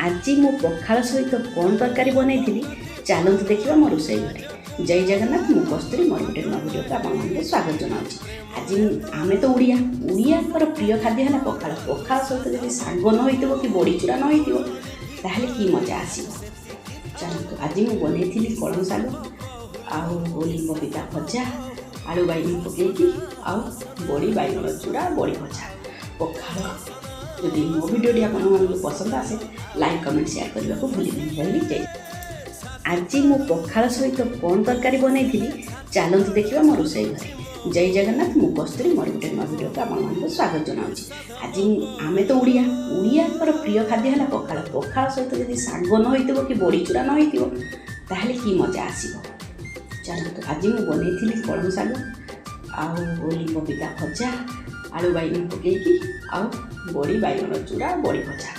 ଆଜି ମୁଁ ପଖାଳ ସହିତ କ'ଣ ତରକାରୀ ବନେଇଥିଲି, ଚାଲନ୍ତୁ ଦେଖିବା ମୋ ରୋଷେଇ ଘରେ। ଜୟ ଜଗନ୍ନାଥ। ମୁଁ କସ୍ତୁରୀ, ମୋର ଗୋଟେ ନୂଆ ଭିଡ଼ିଓକୁ ଆପଣମାନଙ୍କୁ ସ୍ୱାଗତ ଜଣାଉଛି। ଆଜି ଆମେ ତ ଓଡ଼ିଆ, ଓଡ଼ିଆଙ୍କର ପ୍ରିୟ ଖାଦ୍ୟ ହେଲା ପଖାଳ। ପଖାଳ ସହିତ ଯଦି ଶାଗ ନ ହେଇଥିବ କି ବଡ଼ିଚୁରା ନ ହେଇଥିବ, ତାହେଲେ କି ମଜା ଆସିବ? ଚାଲନ୍ତୁ, ଆଜି ମୁଁ ବନେଇଥିଲି କଳମ ଶାଗ ଆଉ ଲିମ୍ବ ପିତା ଭଜା, ଆଳୁ ବାଇଗଣ ପକେଇକି, ଆଉ ବଡ଼ି ବାଇଗଣ ଚୁରା, ବଡ଼ି ଭଜା, ପଖାଳ। ଯଦି ମୋ ଭିଡ଼ିଓଟି ଆପଣମାନଙ୍କୁ ପସନ୍ଦ ଆସେ, ଲାଇକ୍, କମେଣ୍ଟ, ସେୟାର କରିବାକୁ ଭୁଲିବେନି। ରହିଲି, ଜୟ। ଆଜି ମୁଁ ପଖାଳ ସହିତ କ'ଣ ତରକାରୀ ବନେଇଥିଲି, ଚାଲନ୍ତୁ ଦେଖିବା ମୋ ରୋଷେଇ ଘରେ। ଜୟ ଜଗନ୍ନାଥ। ମୁଁ କସ୍ତୁରୀ, ମୋର ଗୋଟେ ନୂଆ ଭିଡ଼ିଓକୁ ଆପଣମାନଙ୍କୁ ସ୍ୱାଗତ ଜଣାଉଛି। ଆଜି ଆମେ ତ ଓଡ଼ିଆ, ଓଡ଼ିଆଙ୍କର ପ୍ରିୟ ଖାଦ୍ୟ ହେଲା ପଖାଳ। ପଖାଳ ସହିତ ଯଦି ଶାଗ ନ ହେଇଥିବ କି ବଡ଼ିଚୁରା ନ ହେଇଥିବ, ତାହେଲେ କି ମଜା ଆସିବ? ଚାଲନ୍ତୁ, ଆଜି ମୁଁ ବନେଇଥିଲି କଳମ ଶାଗ ଆଉ ଲିମ୍ବ ପିତା ଭଜା, ଆଳୁ ବାଇଗଣ ପକେଇକି, ଆଉ ବଡ଼ି ବାଇଗଣ ଚୁରା, ବଡ଼ି ଭଜା।